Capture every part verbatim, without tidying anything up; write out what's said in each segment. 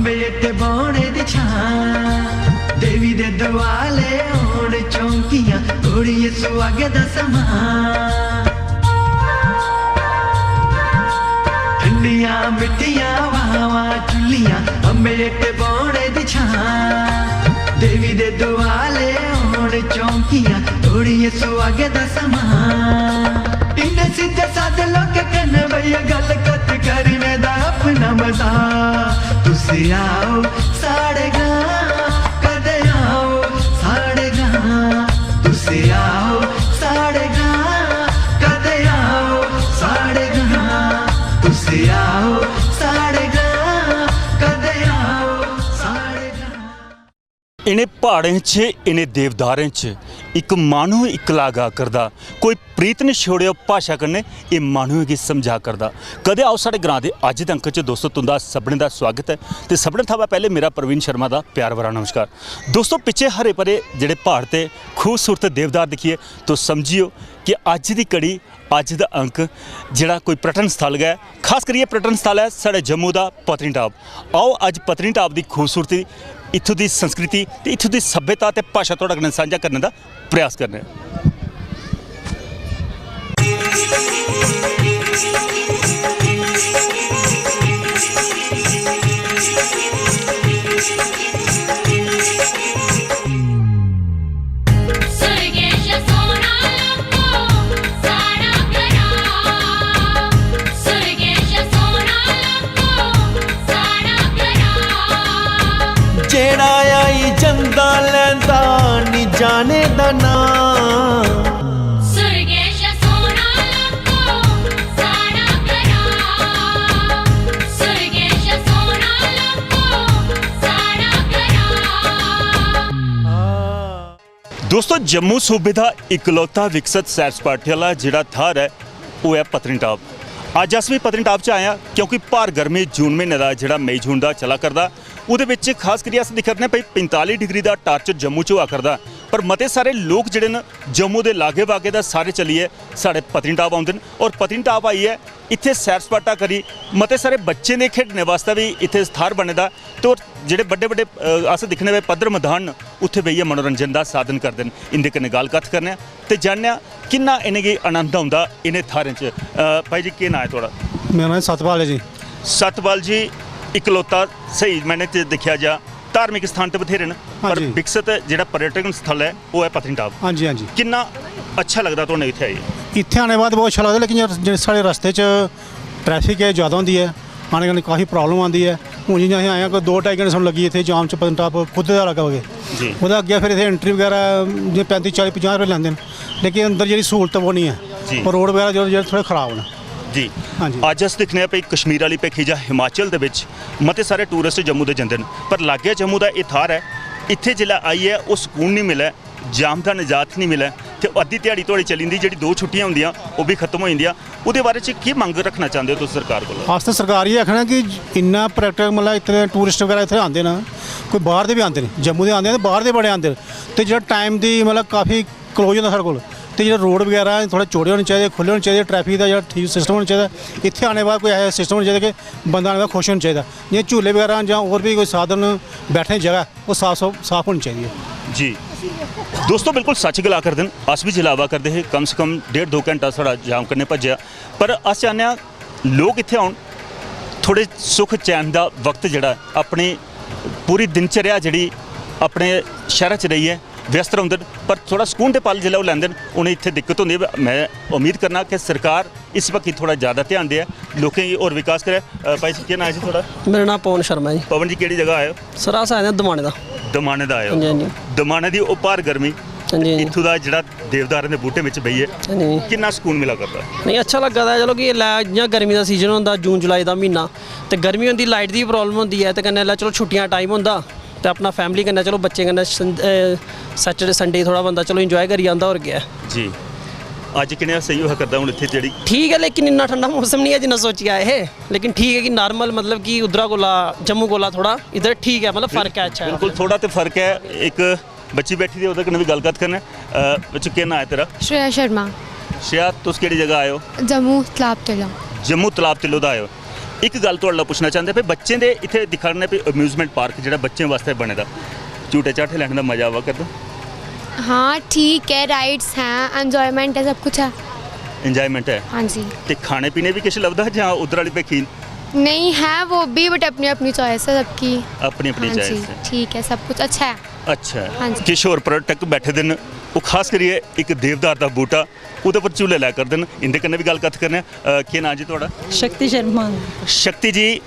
पेट बौने दी छां, देवी दे दुआले होन चौंकियां, कुड़िये सुहागे दा समां। ठंडियां मिट्ठियां हवावां चुल्लियां, अम्बेट बौने दी छां, देवी दे दुआले होन चौंकियां, कुड़िये सुहागे दा समां। इन्ने सिद्धे सादे लोकें कन्नै भैया गल्ल कत्थ करने दा अपना मजा। तुस आओ साढ़े ग्रां, कदे आओ साढ़े ग्रां। तुस आओ साढ़े ग्रां, कदे आओ साढ़े ग्रां। तुस आओ साढ़े ग्रां, कदे आओ साढ़े ग्रां। इ'नें प्हाड़ें च, इ'नें देवदारें च इक माह्नू इक्कला गा करदा, कोई प्रीत निं छोड़ेओ भाशा कन्नै, एह् माह्नुएं गी समझा करदा। कदे आओ साढ़े ग्रां दे अज्ज दे अंक च दोस्तो, तुं'दा सभनें दा सुआगत ऐ ते सभनें थमां पैह्लें मेरा प्रवीण शर्मा दा प्यार भरा नमस्कार। दोस्तो, पिच्छे हरे भरे जेह्ड़े प्हाड़ ते खूबसूरत देवदार दिक्खियै तुस समझियो कि अज्ज दी कड़ी, अज्ज दा अंक जेह्ड़ा कोई पर्यटन स्थल गै, खास करियै पर्यटन स्थल ऐ साढ़े जम्मू दा पत्नीटाप। आओ, अज्ज पत्नीटाप दी खूबसूरती, इत्थूं दी संस्कृति ते इत्थूं दी सभ्यता ते भाशा थुआढ़े कन्नै सांझा करने दा प्रयास करने आं। सुरगेश सोना लब्भो साढ़ा ग्रां, सुरगेश सोना लब्भो साढ़ा ग्रां। जेड़ा आई जंदा लैंदा नी जाने दा नां। सुरगेश सोना लब्भो साढ़ा ग्रां, सुरगेश सोना लब्भो साढ़ा ग्रां। दोस्तो, जम्मू सूबे दा इकलौता विकसत सैर सपाटे आह्ला जेह्ड़ा थाह्र ऐ, ओह् ऐ पत्नीटाप। अज्ज अस बी पत्नीटाप च आए आं, क्योंकि भार गर्मी जून म्हीने दा, जेह्ड़ा मई जून दा चला करदा, ओह्दे बिच खास करियै अस दिक्खा करने आं भई, पैंताली डिग्री दा टार्चर जम्मू च होआ करदा, पर मते सारे लोक जेह्ड़े न, जम्मू दे लागे बागे दा सारे चलियै साढ़े पत्नीटाप औंदे न, और पत्नीटाप आइयै इत्थै सैर सपाटा करी, मते सारे बच्चें दे खेढने बास्तै बी इत्थै थाह्र बने दा। ते होर जेह्ड़े बड्डे बड्डे, अ, अस दिक्खने आं पद्धर मदान न, उत्थै बेहियै मनोरंजन दा साधन करदे न। इं'दे कन्नै गल्ल कत्थ करने आं ते जानने आं किन्ना इ'नेंगी आनंद औंदा इ'नें थाह्रें च। अ, भाई जी, केह् नांऽ ऐ थुआढ़ा? मेरा नांऽ सतपाल ऐ जी। सतपाल जी, इकलौता स्हेई मैह्ने च दिक्खेआ जा, धार्मिक स्थान ते बथ्हेरे न, हां पर जी। विकसत जेह्ड़ा पर्यटन स्थल ऐ, ओह् ऐ पत्नीटाप। हां जी, हां जी। किन्ना अच्छा लगदा तुहानू इत्थै आइयै? इत्थै आने दे बाद बहुत अच्छा लगदा, लेकिन यार, जेह्ड़े साढ़े रस्ते च ट्रैफिक ऐ, ज़्यादा होंदी ऐ, आने कन्नै काफी प्रॉब्लम आंदी ऐ। हून जि'यां असें आए आं, कोई दो ढाई घैंटे सानूं लग्गी गे इत्थै जाम च, पत्नीटाप खुद दे अग्गें गै। जी। ओह्दे अग्गें फिर इत्थै एंट्री बगैरा जे पैंती, चाली, पंजाह् रपेऽ लैंदे न, लेकिन अंदर जेह्ड़ी स्हूलत ओह् निं ऐ। जी। और रोड बगैरा जेह्ड़े, जेह्ड़े थोह्ड़े खराब न। जी। हां जी। अज्ज अस दिक्खने आं भई, कश्मीर आह्ली भेखी जां हिमाचल दे बिच मते सारे टूरिस्ट जम्मू दे जंदे न, पर लाग्गै जम्मू दा एह् थाह्र ऐ, इत्थै जिसलै आइयै ओह् सकून निं मिलै, जाम दा नजात निं मिलै, ते अद्धी ध्याड़ी थुआढ़ी चली जंदी, जेह्ड़ी दो छुट्टियां होंदियां, ओह् बी खत्म होई जंदियां। ओह्दे बारे च केह् मंग रक्खना चांह्दे ओ तुस सरकार कोला? अस ते सरकार गी आखने आं कि इन्ना पर्यटक, मतलब, इतने टूरिस्ट बगैरा इत्थै आंदे न, कोई बाह्र दे बी आंदे न, जम्मू दे आंदे न ते बाह्र दे बड़े आंदे न, ते जेह्ड़ा टाइम दी, मतलब, काफी क्लोज होंदा साढ़े कोल, ते जेह्ड़े रोड बगैरा न, थोह्ड़े चौड़े होने चाहिदे, खु'ल्ले होने चाहिदे, ट्रैफिक दा जेह्ड़ा ठीक सिस्टम होना चाहिदा। इत्थै आने दे बाद कोई ऐसा सिस्टम होना चाहिदा कि बंदा आने दा खुश होना चाहिदा, जि'यां झूले बगैरा न जां होर बी कोई साधन, बैठने दी जगह, ओह् साफ, साफ, साफ होनी चाहिदी ऐ। जी। दोस्तो, बिल्कुल सच्च गला करदे न। अस बी जिसलै आवा करदे हे, कम से कम डेढ़ दो घैंटा साढ़ा जाम कन्नै भज्जेआ। पर अस चाह्न्ने आं, लोक इत्थै औन, थोह्ड़े सुख चैन दा वक्त जेह्ड़ा ऐ, अपनी पूरी दिनचर्या जेह्ड़ी अपने शैह्रा च रेहियै व्यस्त रौंह्दे न, पर थोह्ड़ा सकून दे पल जिसलै ओह् लैंदे न, उ'नें इत्थै दिक्कत होंदी ऐ। में उम्मीद करना कि सरकार इस बक्खी थोह्ड़ा ज़्यादा ध्यान देऐ, लोकें गी होर विकास करै। अ, भाई जी, केह् नांऽ जी थुआढ़ा? मेरा नांऽ पवन शर्मा ऐ जी। पवन जी, केह्ड़ी जगह आए ओ? सर, अस आए दे आं दमाने दा। दमाने दा आए ओ? हां जी, हां जी। दमाने दी ओह् भार गर्मी, हां जी, हां जी। इत्थूं दा जेह्ड़ा देवदारें दे बूह्टें बिच बेहियै हां जी। किन्ना सकून मिला करदा ऐ? नेईं, अच्छा लग्गा दा ऐ। चलो, कि इसलै जि'यां गर्मी दा सीजन होंदा, जून जुलाई दा म्हीना, ते गर्मी होंदी, लाइट दी बी प्रॉब्लम होंदी ऐ, ते कन्नै इसलै चलो छुट्टियां टाइम होंदा, ते अपना फैमिली कन्नै, चलो, बच्चें कन्नै सन-, अ, सैटरडे संडे गी थोह्ड़ा बंदा, चलो, इंजाय करी आंदा, होर केह् ऐ। जी। अज्ज किनेहा सेही होआ करदा हून इत्थै जेह्ड़ी? ठीक ऐ, लेकिन इन्ना ठंडा मौसम निं ऐ जिन्ना सोचियै आए हे, लेकिन ठीक ऐ कि नार्मल, मतलब कि उद्धरा कोला, जम्मू कोला थोह्ड़ा इद्धर ठीक ऐ, मतलब, फर्क ऐ, अच्छा ऐ। बिल्कुल, थोह्ड़ा ते फर्क ऐ। इक बच्ची बैठी दी ऐ, ओह्दे कन्नै बी गल्ल कत्थ करने। अ, बच्ची, केह् नांऽ ऐ तेरा? श्रेया शर्मा। श्रेया, तुस केह्ड़ी जगह आए ओ? जम्मू तलाब तिल्लो। जम्मू तलाब तिल्लो दा आए ओ। इक गल्ल थुआढ़े कोला पुच्छना चांह्दे, भाई, बच्चें दे इत्थै दिक्खा ने, भाई, अम्यूजमेंट पार्क जेह्ड़ा बच्चें वास्तै बने दा, झूटे झाटे लैने दा मजा आवा करदा? हाँ, ठीक है, राइड्स हैं, एंजॉयमेंट है, सब कुछ है। एंजॉयमेंट है? हाँ जी। ते खाने पीने बी किश लभदा जां उद्धर आह्ली भेखी? नहीं है वो भी, बट अपनी अपनी चॉइस है सबकी। अपनी अपनी हाँ चॉइस जी, है। ठीक है, सब कुछ अच्छा है। अच्छा है। हाँ जी। किश होर पर्यटक बैठे दे न, ओह् खास करियै इक देवदार दा बूह्टा, ओह्दे पर झूले लै करदे न। इं'दे कन्नै बी गल्ल कत्थ करने आं। अ, केह् नांऽ जी थुआढ़ा? शक्ति शर्मा। शक्ति जी,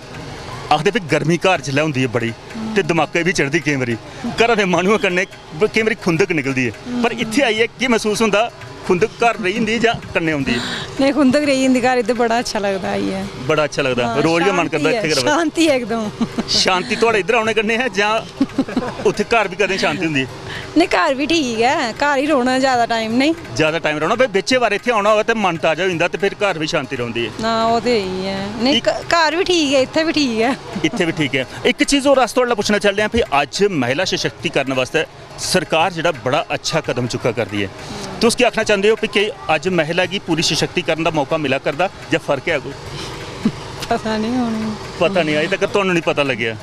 आखदे भी गर्मी घर जिसलै होंदी ऐ बड़ी, ते दमाकै बी चढ़दी केईं बारी, घरा दे माह्नुएं कन्नै ब-, केईं बारी खुंदक निकलदी ऐ, पर इत्थै आइयै केह् मसूस होंदा? खुंदक घर रेही जंदी जां कन्नै औंदी? नेईं, खुंदक रेही जंदी घर, इद्धर बड़ा अच्छा लगदा आइयै। बड़ा अच्छा लगदा, हाँ, रोज गै मन शांति करदा ऐ, इत्थै गै र'वै। शांति ऐ एकदम। शांति थुआढ़े इद्धर औने कन्नै ऐ जां उत्थै घर बी कदें शांति होंदी ऐ? नेईं, घर बी ठीक ऐ, घर ही रौह्ना ज्यादा टाइम नेईं। ज्यादा टाइम रौह्ना, भाई, बिच्चे बार इत्थै औना होऐ ते मन ताजा होई जंदा ते फिर घर बी शांति रौंह्दी ऐ। हां, ओह् ते है ही ऐ। नेईं, इक घ-, घर बी ठीक ऐ, इत्थै बी ठीक ऐ। इत्थै बी ठीक ऐ। इक चीज होर अस थुआढ़े कोला पुच्छना चाह्न्ने आं, भाई, अज्ज महिला सशक्तिकरण वास्तै सरकार जेह्ड़ा बड़ा अच्छा कदम चुक्का करदी ऐ, तुस केह् आखना चांह्दे ओ कि केह् अज्ज महिला गी पूरी सशक्तिकरण दा मौका मिला करदा जां फर्क ऐ कोई? पता नहीं हून। पता नहीं, अजें तक तुहानू नहीं पता लग्गेआ।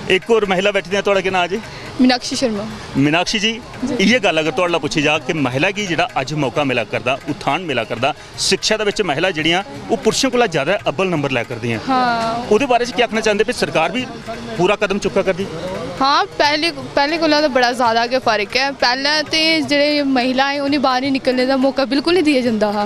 इक होर महिला बैठी दी ऐ, तुहाड़ा केह् नांऽ जी? मीनाक्षी शर्मा। मीनाक्षी जी, इ'यै गल्ल अगर तुहाड़े कोला पुच्छी जा कि महिला गी जेह्ड़ा अज्ज मौका मिला करदा, उत्थान मिला करदा, शिक्षा दे बिच महिला जेह्ड़ियां ओह् पुरुशें कोला ज्यादा अव्वल नंबर लै करदियां, हां। ओह्दे बारे च केह् आखना चांह्दे भी सरकार बी पूरा कदम चुक्का करदी? हां, पैह्ले, पैह्ले कोला ते बड़ा ज्यादा गै फर्क ऐ। पैह्लें ते जेह्ड़े महिला हे, उ'नें बाह्र निकलने दा मौका बिल्कुल निं दिया जंदा हा।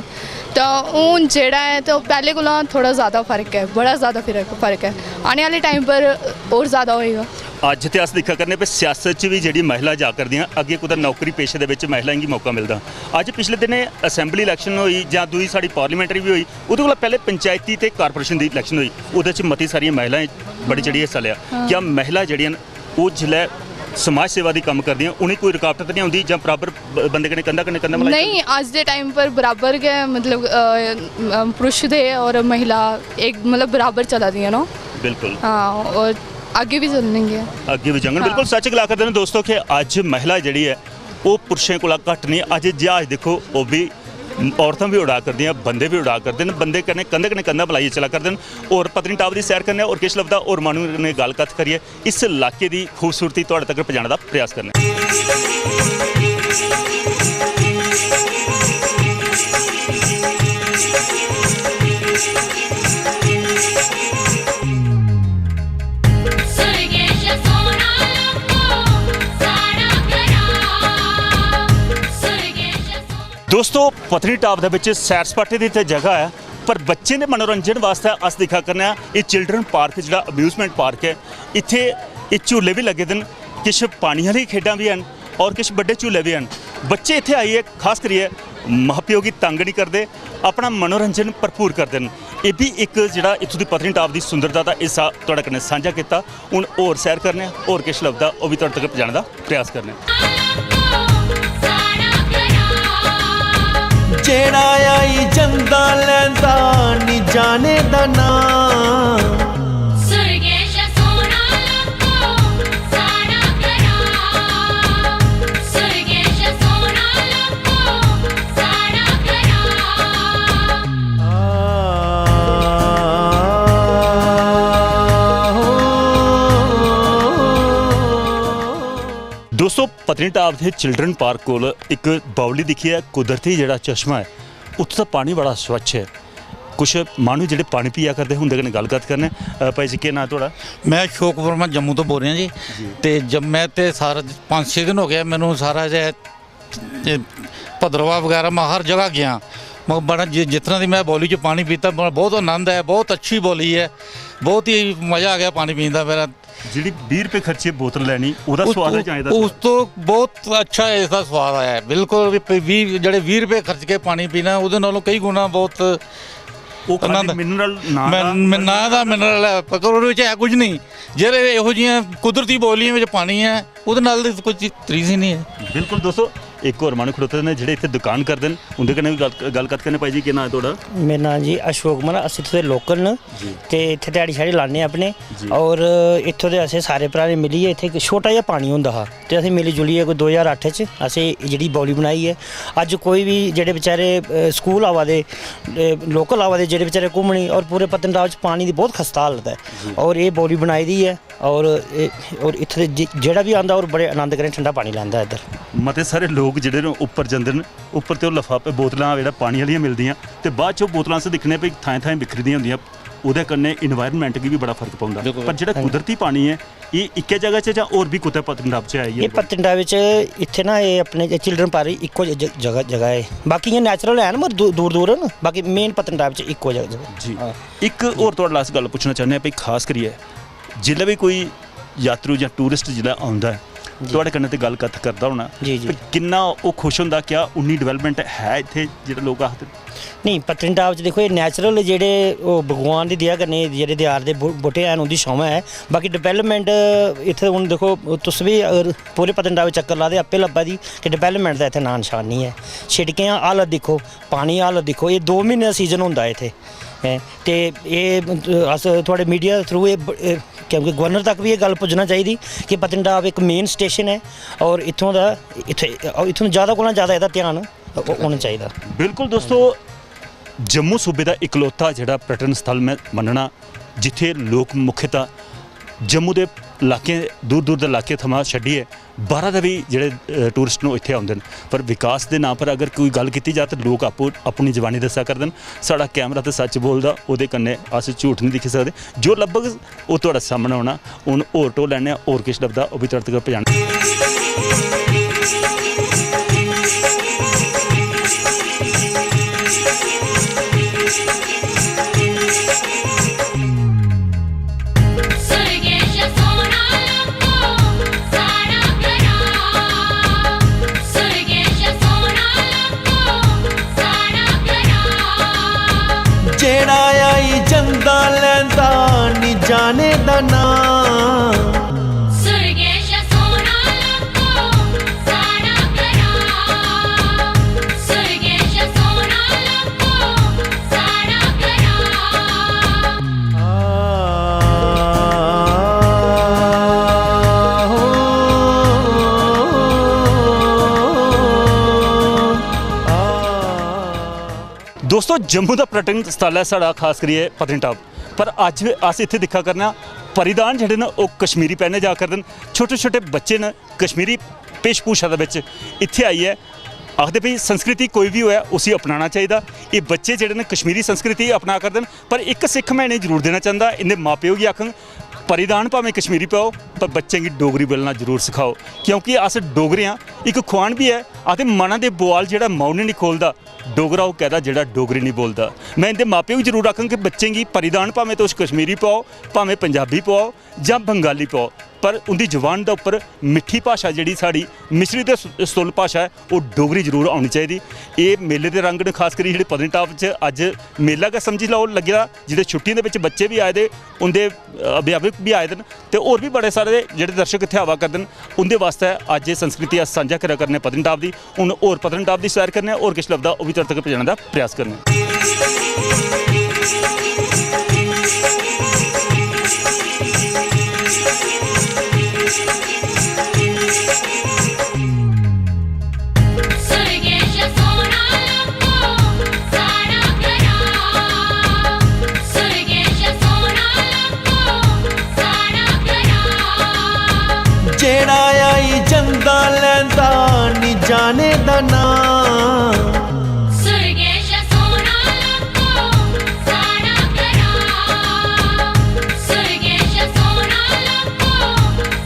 ते हून जेह्ड़ा ऐ, ते ओह् पैह्ले कोला थोह्ड़ा ज्यादा फर्क ऐ, बड़ा ज्यादा फर्क, फर्क ऐ। आने आह्ले टाइम पर होर ज्यादा होएगा। अज्ज ते अस दिक्खा करने पे सियासत च बी जेह्ड़ी महिला जा करदियां, अग्गें कुतै नौकरी पेशे दे बिच महिलाएं गी मौका मिलदा। अज्ज पिछले दिनें असैंबली इलैक्शन होई जां दूई साढ़ी पार्लियामेंटरी बी होई, ओह्दे कोला पैह्ले पंचायती ते कारपोरेशन दी इलैक्शन होई, ओह्दे च मती सारियां महिलाएं बड़ी चढ़ियै हिस्सा लेआ। हां। क्या महिला जेह्ड़ियां न, ओह् जिसलै समाज सेवा दी कम्म करदियां, उ'नेंगी कोई रुकावट ते निं औंदी जां बराबर ब-, बंदे कन्नै कंधा कन्नै कंधा मलाइयै चलदियां? नेईं, अज्ज दे टाइम पर बराबर गै, मतलब, अ, अ, पुरुष दे और महिला इक, मतलब, बराबर चला दियां न ओह्। बिल्कुल। हां, और अग्गें बी चलनगियां। अग्गें बी जाङन। हां। बिल्कुल सच्च गला करदे न दोस्तो कि अज्ज महिला जेह्ड़ी ऐ, ओह् पुरुशें कोला घट्ट नेईं। अज्ज ज्हाज दिक्खो, ओह् बी औरतां बी उड़ा करदियां, बंदे बी उड़ा करदे न, बंदे कन्नै कंधे कन्नै कंधा मलाइयै चला करदे न। होर पत्नीटाप दी सैर करने, होर किश लभदा, होर माह्नू कन्नै गल्ल कत्थ करियै इस इलाके दी खूबसूरती तुआढ़े तगर पजाने दा प्रयास करने। सुरगेश सोना लब्भो साढ़ा घरा, सुरगेश सोना। दोस्तो, पत्नीटाप दे बिच सैर सपाटे दी ते जगह ऐ, पर बच्चें दे मनोरंजन वास्तै अस दिक्खा करने आं, एह् चिल्ड्रन पार्क जेह्ड़ा अम्यूजमेंट पार्क ऐ, इत्थै एह् झूले बी लग्गे दे न, किश पानी आह्ली खेढां बी हैन और किश बड्डे झूले बी हैन। बच्चे इत्थै आइयै, खास करियै मां-प्यो गी तंग निं करदे, अपना मनोरंजन भरपूर करदे न। एह् बी इक जेह्ड़ा इत्थूं दी पत्नीटाप दी सुंदरता दा हिस्सा तुआढ़े कन्नै सांझा कीता। हून होर सैर करने आं, होर किश लभदा ओह् बी तुआढ़े तगर पजाने दा प्रयास करने आं। जेह्ड़ा आई जंदा लैंदा निं जाने दा नांऽ। सुरगेश सोना लब्भो साढ़ा घरा, सुरगेश सोना लब्भो साढ़ा घरा। दोस्तो, पत्नीटाप दे चिल्ड्रन पार्क कोल इक बावली दिक्खियै कुदरती जेह्ड़ा चश्मा ऐ, उत्थूं दा पानी बड़ा स्वच्छ ऐ। कुछ माह्नू जेह्ड़े पानी पिया करदे हे, उं'दे कन्नै गल्ल कत्थ करने। अ, भाई जी, केह् नांऽ थुआढ़ा? मैं अशोक वर्मा जम्मू तो बोल रहा जी। जी। ते जब मैं ते सारा पंज छे दिन हो गया, मैनू सारा जे, जे भद्रवाह वगैरह मैं हर जगह गया, मगर बड़ा जि-, जितना भी मैं बावली च पानी पीता, बड़ा, बहुत आनंद है, बहुत अच्छी बावली है, बहुत ही मज़ा आ गया पानी पीने का मेरा। जेह्ड़ी बीह् रपेऽ खर्चियै बोतल लैनी, ओह्दा उस-, सोआद ऐ जां एह्दा उस सोआद? तो बहुत अच्छा इसदा सोआद आया है, बिल्कुल भी प-, बीह्, जेह्ड़े बीह् रपेऽ खर्च के पानी पीना, ओह्दे नालों केई गुणा बहुत ओह् खाल्ली आनंद। मिनरल नांऽ मैं, दा मैं नांऽ दा मिनरल ऐ, पर ओह्दे बिच है कुछ नहीं। जेह्ड़े एहो जियां कुदरती बावलियें बिच पानी ऐ, ओह्दे नाल ते कोई चीज, रीस ही नहीं है। बिल्कुल दोस्तो, इक होर माह्नू खड़ोते दे न जेह्ड़े इत्थै दुकान करदे न, उं'दे कन्नै बी गल्ल गल्ल कत्थ करने। भाई जी, केह् नांऽ ऐ थुआढ़ा? मेरा नांऽ जी अशोक कुमार, अस इत्थूं दे लोकल न। जी। ते इत्थै ध्याड़ी श्याड़ी लान्ने आं अपने। जी। और इत्थूं दे असें सारे भ्राएं मिलियै, इत्थै इक छोटा जेहा पानी होंदा हा, ते असें मिली जुलियै कोई दो ज्हार अट्ठ च असें एह् जेह्ड़ी बौली बनाई ऐ। अज्ज कोई बी जेह्ड़े बेचारे, अ, स्कूल आवा दे, अ, लोकल आवा दे जेह्ड़े बेचारे घूमने, और पूरे पत्नीटाप च पानी दी बहुत खस्ता हालत ऐ। जी। और एह् बौली बनाई दी ऐ, और एह्, और इत्थै दे जे-, जेह्ड़ा बी आंदा, और बड़े आनंद कन्नै ठंडा पानी लैंदा ऐ इद्धर। मते सारे लोक जेह्ड़े न उप्पर जंदे न, उप्पर ते ओह् लफाफे, बोतलां जेह्ड़ा पानी आह्लियां मिलदियां, ते बाद च ओह् बोतलां अस दिक्खने भई थाएं थाएं बिखरी दियां होंदियां, ओह्दे कन्नै environment गी बी बड़ा फर्क पौंदा। बिल्कुल। पर जेह्ड़ा हां जी। कुदरती पानी ऐ, एह् इक्कै जगह च जां होर बी कुतै पत्नीटाप च ऐ? एह् पत्नीटाप बिच इत्थै ना, एह् अपने चिल्ड्रन पार्क इक्को ज-, ज-, जगह, जगह ऐ। बाकी इ'यां natural हैन, मगर दू-, दूर दूर न। बाकी main पत्नीटाप च इक्को जगह, जगह। जी। हां। इक होर थुआढ़े कोला अस गल्ल पुच्छना चाह्न्ने आं भई, खास करियै जिसलै बी कोई यात्रु जां tourist जिसलै औंदा ऐ, जी। थुआढ़े कन्नै ते गल्ल कत्थ करदा होना, जी, जी। पर किन्ना ओह् खुश होंदा? क्या उन्नी development है इत्थै जेह्ड़ा लोक आखदे न? नेईं, पत्नीटाप च दिक्खो, एह् natural जेह्ड़े ओह् भगवान दी दया कन्नै जेह्ड़े देआर दे बू-, बूह्टे हैन, उं'दी छामां ऐ। बाकी development इत्थै हून दिक्खो, तुस बी अगर पूरे पत्नीटाप च चक्कर ला दे, आपे लब्भा दी कि development दा इत्थै नांऽ नशान निं ऐ। शिड़कें दा हालत दिक्खो, पानी हालत दिक्खो, एह् दो म्हीने दा season होंदा ऐ इत्थै। हैं, ते एह् अस थुआढ़े media through एह् ब-, एह्, क्योंकि गवर्नर तक बी एह् गल्ल पुज्जना चाहिदी कि पत्नीटाप इक main station ऐ, और इत्थूं दा, इत्थै, इत्थूं ज्यादा कोला ज्यादा एह्दा ध्यान ओ-, होना चाहिदा। बिल्कुल दोस्तो, जम्मू सूबे दा इकलौता जेह्ड़ा पर्यटन स्थल में मन्नना, जित्थै लोक मुख्यतः जम्मू दे इलाकें, दूर दूर दे इलाके थमां छड्डियै बाह्रा दा बी जेह्ड़े, अ, tourist न, ओह् इत्थै औंदे न। पर विकास दे नांऽ पर अगर कोई गल्ल कीती जा, ते लोक आपूं अपनी जबानी दस्सा करदे न। साढ़ा कैमरा ते सच्च बोलदा, ओह्दे कन्नै अस झूठ निं दिक्खी सकदे। जो लब्भग, ओह् थुआढ़े सामनै होना। हून होर ढोल लैन्ने आं, होर किश लभदा, ओह् बी थुआढ़े तगर पजाने। सुरगेश सोना लब्भो साढ़ा घरा, सुरगेश सोना लब्भो साढ़ा घरा। जेह्ड़ा आई जंदा लैंदा नी जाने दा नांऽ। सुरगेश सोना लब्भो साढ़ा घरा, सुरगेश सोना लब्भो साढ़ा घरा। दोस्तो, जम्मू दा पर्यटन स्थल ऐ साढ़ा, खास करियै पत्नीटाप। पर अज्ज अस इत्थै दिक्खा करने आं, परिधान जेह्ड़े न, ओह् कश्मीरी पैह्ने जा करदे न। छोटे छोटे बच्चे न, कश्मीरी वेशभूषा दे बिच इत्थै आइयै आखदे भई, संस्कृति कोई बी होऐ, उसी अपनाना चाहिदा। एह् बच्चे जेह्ड़े न, कश्मीरी संस्कृति अपना करदे न। पर इक सिक्ख में इ'नेंगी जरूर देना चांह्दा, इं'दे मां प्यो गी आखङ, परिधान भामें कश्मीरी पाओ, पर बच्चें गी डोगरी बोलना जरूर सखाओ, क्योंकि अस डोगरे आं। इक खुआन बी ऐ, आखदे, "मना दे बुआल जेह्ड़ा माऊ ने निं खोलदा, डोगरा ओह् कैह्दा जेह्ड़ा डोगरी निं बोलदा।" में इं'दे मां प्यो गी जरूर आखङ कि बच्चें गी परिधान भामें तुस कश्मीरी पाओ, भामें पंजाबी पाओ, जां बंगाली पाओ, पर उं'दी जुबान दे उप्पर मिट्ठी भाशा जेह्ड़ी साढ़ी मिश्री ते सु-, सुल भाशा ऐ, ओह् डोगरी जरूर औनी चाहिदी। एह् मेले दे रंग न, खास करियै जेह्ड़े पत्नीटाप च अज्ज मेला गै समझी लैओ लग्गे दा, जेह्ड़े छुट्टियें दे बिच बच्चे बी आए दे, उं'दे, अ, अभिभावक बी आए दे न, ते होर बी बड़े सारे जेह्ड़े दर्शक इत्थै आवा करदे न, उं'दे बास्तै अज्ज एह् संस्कृति अस सांझा करा करने पत्नीटाप दी। हून होर पत्नीटाप दी सैर करने आं, होर किश लभदा, ओह् बी थुआढ़े तक पजाने दा प्रयास करने आं। सुरगेश सोना लब्भो साढ़ा घरा, सुरगेश सोना लब्भो साढ़ा घरा। जेह्ड़ा आई जंदा लैंदा नी जाने दा नांऽ। सुरगेश सोना लब्भो साढ़ा घरा, सुरगेश सोना लब्भो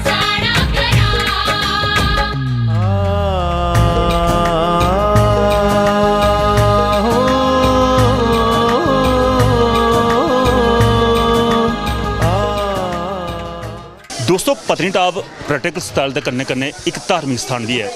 साढ़ा घरा। दोस्तो, पत्नीटाप पर्यटक स्थल दे कन्नै कन्नै इक धार्मिक स्थान बी ऐ।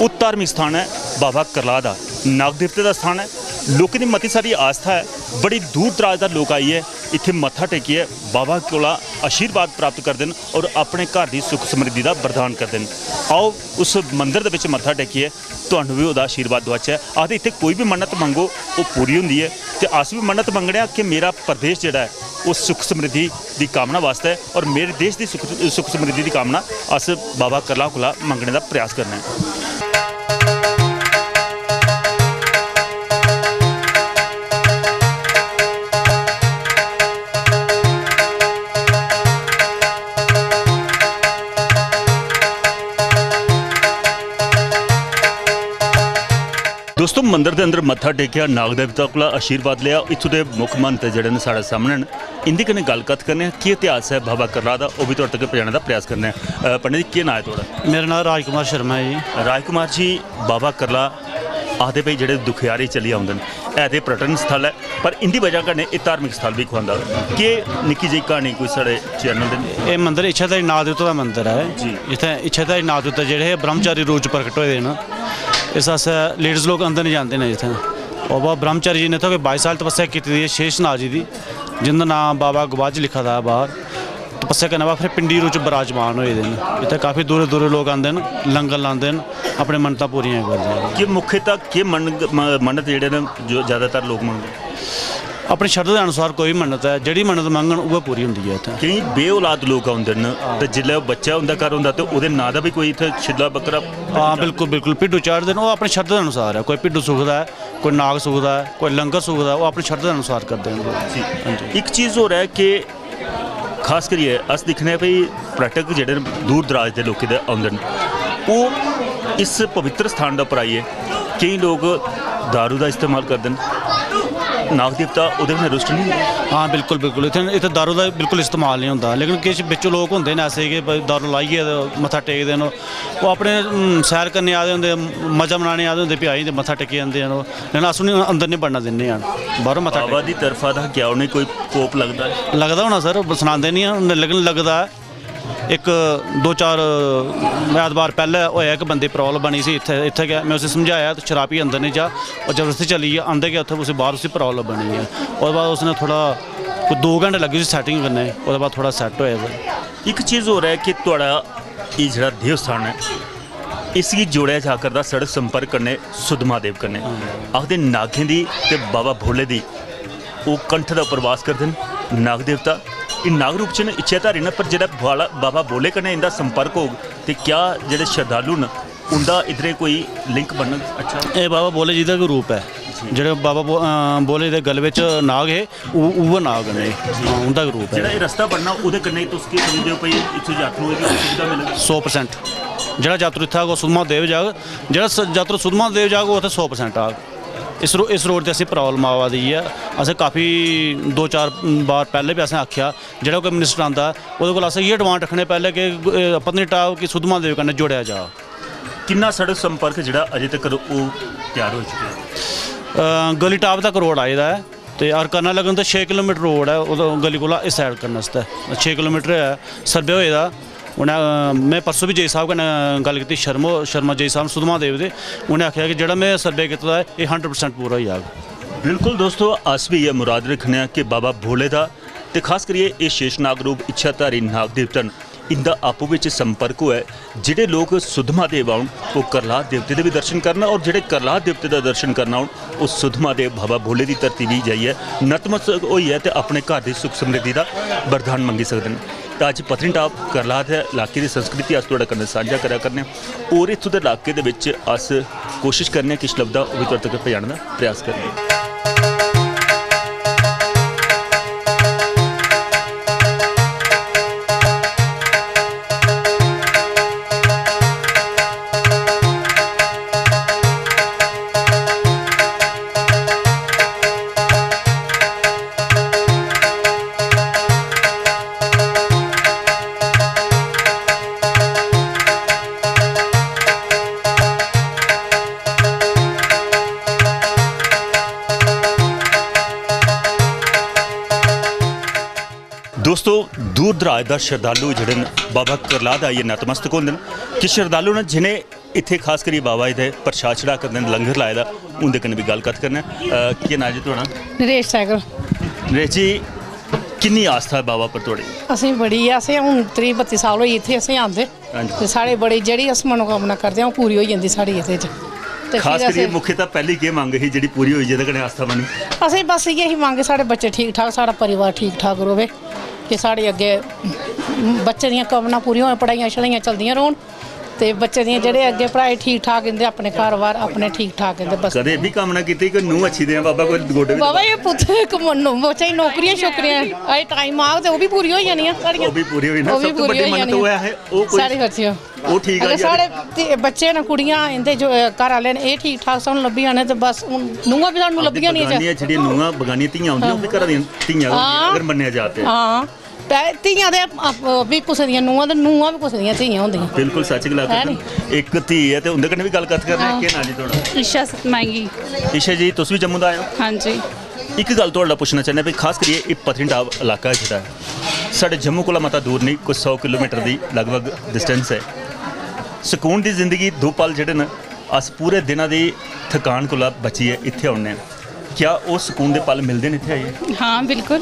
ओह् धार्मिक स्थान ऐ बाबा करलाह दा, नाग देवते दा स्थान ऐ। लोकें दी मती सारी आस्था ऐ। बड़ी दूर दराज दा लोक आइयै इत्थै मत्था टेकियै बाबा कोला आशीर्वाद प्राप्त करदे न और अपने घर दी सुख समृद्धि दा वरदान करदे न। आओ, उस मंदर दे बिच मत्था टेकियै तुहानू बी ओह्दा आशीर्वाद दोआचै। आखदे इत्थै कोई बी मन्नत मंगो, ओह् पूरी होंदी ऐ। ते अस बी मन्नत मंगने आं कि मेरा प्रदेश जेह्ड़ा ऐ, ओह् सुख समृद्धि दी कामना वास्तै और मेरे देश दी सुख, सुख समृद्धि दी कामना अस बाबा करलाह कोला मंगने दा प्रयास करने आं। दोस्तो, मंदर दे अंदर मत्था टेकेआ, नाग देवता कोला आशीर्वाद लेआ। इत्थूं दे मुक्ख महंत जेह्ड़े न साढ़े सामने न, इं'दे कन्नै गल्ल कत्थ करने आं। केह् इतिहास ऐ बाबा करलाह दा, ओह् बी तुआढ़े तक पजाने दा प्रयास करने आं। अ, पंडित जी, केह् नांऽ ऐ तुआढ़ा? मेरा नांऽ राजकुमार शर्मा ऐ जी। राजकुमार जी, बाबा करलाह आखदे भई जेह्ड़े दुखियारे चली औंदे न, है ते पर्यटन स्थल ऐ, पर इं'दी बजह कन्नै एह् धार्मिक स्थल बी खुआंदा। केह् निक्की जेही क्हानी कोई साढ़े चैनल दे? एह् मंदर इच्छाधारी नाग देवता दा मंदर ऐ। जी। इत्थै इच्छाधारी नाग देवता जेह्ड़े हे ब्रह्मचारी रूप च प्रकट होए दे न। इस आस्तै लेडीज लोक अंदर निं जांदे न इत्थै। बाबा ब्रह्मचारी जी ने इत्थै कोई बाई साल तपस्या कीती दी ऐ शेषनाग जी दी, जिं'दा नांऽ बाबा गवाच लिखा दा ऐ बाह्र। तपस्या करने बाद फिर पिंडी रूप च विराजमान होए दे न। इत्थै काफी दूरै दूरै लोक आंदे न, लंगर लांदे न, अपने मन्नतां पूरियां करदे न। कि मुख्यतः केह् मन-, म-, मन्नत जेह्ड़े न जो ज्यादातर लोक मंगदे? अपनी शरधा दे अनुसार कोई बी मन्नत ऐ, जेह्ड़ी मन्नत मंगन उ'ऐ पूरी होंदी ऐ इत्थै। केईं बे औलाद लोक औंदे न, ते जिसलै ओह् बच्चा उं'दे घर होंदा ते ओह्दे नांऽ दा बी कोई इत्थै छिल्ला बक्करा? हां, बिल्कुल, बिल्कुल। भिड्डू चाढ़दे न, ओह् अपनी शरधा दे अनुसार ऐ। कोई भिड्डू सुखदा ऐ, कोई नाग सुखदा ऐ, कोई लंगर सुखदा ऐ, ओह् अपनी शरधा दे अनुसार करदे न। जी। हां जी। इक चीज होर ऐ कि खास करियै अस दिक्खने आं भई पर्यटक जेह्ड़े न दूर दराज दे लोकें दे औंदे न, ओह् इस पवित्र स्थान दे उप्पर आइयै केईं लोक दारू दा इस्तेमाल करदे न। नाग देवता ओह्दे कन्नै रुष्ट निं होंदे? हां, बिल्कुल, बिल्कुल। इत्थै, इत्थै दारू दा बिल्कुल इस्तेमाल निं होंदा, लेकिन किश बिच्च लोक होंदे न ऐसे कि भाई दारू लाइयै ते मत्था टेकदे न। ओह् अपने, हूं, सैर करने आए दे होंदे, मजा मनाने आए दे होंदे, फ्ही आई जंदे, मत्था टेकी जंदे न ओह्। लेकिन अस उ'नेंगी अंदर निं बड़ना दिन्ने आं, बाह्रों मत्था बाबा टेकदे। दी तरफा दा क्या उ'नेंगी कोई कोप लगदा ऐ? लगदा होना सर, सनांदे निं हैन, लेकिन लगदा ऐ। इक दो चार ऐतबार पैह्लें होएआ, इक बंदे गी प्रॉब्लम बनी सी इत्थै, इत्थै गै। में उसी समझाया, "तूं शराब पी अंदर निं जा।" ओह् जबरदस्ती चली गेआ, आंदे गै उत्थै उसी बाह्र उसी प्रॉब्लम बनी ऐ। ओह्दे बाद उसने थोह्ड़ा कोई दो घैंटे लग्गे उसी सैटिंग करने, ओह्दे बाद थोह्ड़ा सैट्ट होएआ। इक चीज होर ऐ कि थुआढ़ा एह् जेह्ड़ा देव स्थान ऐ, इसगी जोड़ेआ जा करदा सड़क संपर्क कन्नै सुद्धमहादेव कन्नै। हां। आखदे नागें दी ते बाबा भोले दी ओह् कंठ दे उप्पर वास करदे न नाग देवता। एह् नाग रूप च न, इच्छाधारी न, पर जेह्ड़ा बाला-, बाबा भोले कन्नै इं'दा संपर्क होग ते क्या जेह्ड़े शरधालु न उं'दा इद्धरें कोई लिंक बनग? अच्छा। एह् बाबा भोले जी दा गै रूप ऐ। जी। जेह्ड़े बाबा भो-, अं, भोले दे गले बिच नाग हे, उ-, उ'ऐ नाग न एह्। हां, उं'दा गै रूप ऐ। जेह्ड़ा एह् रस्ता बनना, ओह्दे कन्नै तुस केह् समझदे ओ भई इत्थै यात्रुएं गी सुविधा मिलग? सौ परसेंट। जेह्ड़ा यात्रु इत्थै आग, ओह् सुद्धमहादेव जाग। जेह्ड़ा स-, यात्रु सुद्धमहादेव जाग, ओह् उत्थै सौ परसेंट आग। इस रो-, इस रोड ते असें प्रॉब्लम आवा दी ऐ। असें काफी दो चार बार पैह्लें बी असें आखेआ, जेह्ड़ा कोई मिनिस्टर आंदा, ओह्दे कोल अस इ'यै डिमांड रक्खने पैह्लें कि, अ, पत्नीटाप गी सुद्धमहादेव कन्नै जोड़ेआ जा। किन्ना सड़क संपर्क जेह्ड़ा अजें तक्कर ओह् त्यार होई चुके दा? अ, गली टाप तक रोड आए दा ऐ ते अगर करना लगन ते छे किलोमीटर रोड ऐ, ओह्दा गली कोला इस साइड करने आस्तै छे किलोमीटर ऐ, सर्वे होए दा। उ'नें, अ, में परसों बी जे साहब कन्नै गल्ल कीती, शर्मो-, शर्मा जे साहब सुद्धमहादेव दे, उ'नें आखेआ कि जेह्ड़ा में सर्वे कीते दा ऐ, एह् हंड्रेड परसेंट पूरा होई जाग। बिल्कुल दोस्तो, अस बी इ'यै मुराद रक्खने आं कि बाबा भोले दा ते खास करियै एह् शेषनाग रूप इच्छाधारी नाग देवता न, इं'दा आपूं बिच संपर्क होऐ। जेह्ड़े लोक सुद्धमहादेव औन, ओह् करलाह देवते दे बी दर्शन करन, और जेह्ड़े करलाह देवते दा दर्शन करन औन, ओह् सुद्धमहादेव बाबा भोले दी धरती बी जाइयै नतमस्तक होइयै ते अपने घर दी सुख समृद्धि दा वरदान मंगी सकदे न। ते अज्ज पत्नीटाप करलाह दे इलाके दी संस्कृति अस थुआढ़े कन्नै सांझा करै करने आं, और इत्थूं दे इलाके दे बिच अस कोशिश करने आं किश लभदा ओह् बी थुआढ़े तक पजाने दा प्रयास करने आं। दोस्तो, दूर दराज दा शरधालु जेह्ड़े न, बाबा करलाह दा आइयै नतमस्तक होंदे न। किश शरधालु न जिनें इत्थै खास करियै बाबा जी दे प्रसाद चढ़ा करदे न, लंगर लाए दा, उं'दे कन्नै बी गल्ल कत्थ करने आं। अ, केह् नांऽ जी थुआढ़ा? नरेश सैगल। नरेश जी, किन्नी आस्था ऐ बाबा पर थुआढ़ी? असें बड़ी ऐ, असें हून त्रीह् बत्ती साल होई इत्थै असें आंदे। हां जी। ते साढ़े बड़ी, जेह्ड़ी अस मनोकामना करदे आं, ओह् पूरी होई जंदी साढ़ी एह्दे च। ते खास फिर करियै असें मुख्यतः पैह्ली केह् मंग ही जेह्ड़ी पूरी होई, जेह्दे कन्नै आस्था बनी? असें बस इ'यै ही मंग, साढ़े बच्चे ठीक ठाक, साढ़ा परिवार ठीक ठाक र'वै, कि साढ़े अग्गें बच्चे दियां कमनां पूरियां होन, पढ़ाइयां शढ़ाइयां चलदियां रौह्न, ते बच्चे दियां जेह्ड़े अग्गें पढ़ाई ठीक ठाक, इं'दे अपने घर-बार अपने ठीक ठाक, इं'दे बस। कदें एह् बी कामना कीती कि नूंह् अच्छी देआं बाबा, कोई गोड्डे बी बाबा, एह् पुत्तर इक मन्नो, बच्चे दी नौकरियां शोकरियां, अजें टाइम आग ते ओह् बी पूरी होई जानियां साढ़ियां। ओह् बी पूरी होई ना, ओह् बी सब तो पूरी बड्डी होई मन्नत जानियां। ओह् ऐ, ओह् कोई साढ़ी खर्चियां। ओह् ठीक अगर आ साढ़े यार। ते बच्चे न, कुड़ियां, इं'दे जो, अ, घर आह्ले न, एह् ठीक ठाक सानूं लब्भी जाने ते बस हून नूंहां बी सानूं लब्भी जानियां। बगानियां जेह्ड़ियां नूंहां, बगानियां धियां औंदियां, ओह् बी घरा दियां धियां होंदियां, हां। अगर मन्नेआ जा ते। हां। ते धियां ते अप-, अप-, बी कुसै दियां नूंहां ते नूंहां बी कुसै दियां धियां होंदियां। बिल्कुल सच्च गलाऽ है करदे नी? न। इक धी ऐ ते उं'दे कन्नै बी गल्ल कत्थ करने आं। हां। केह् नांऽ जी थुआढ़ा? ईशा स-, मांगी। ईशा जी, तुस बी जम्मू दा आए ओ? हां जी। इक गल्ल थुआढ़े कोला पुच्छना चाह्न्ने भाई, खास करियै एह् पत्नीटाप इलाका ऐ जेह्ड़ा ऐ, साढ़े जम्मू कोला मता दूर नेईं, कोई सौ किलोमीटर दी लगभग डिस्टेंस ऐ। सकून दी जिंदगी, दो पल जेह्ड़े न, अस पूरे दिना दी थकान कोला बचियै इत्थै औन्ने आं। क्या ओह् सकून दे पल मिलदे न इत्थै आइयै? हाँ, बिल्कुल।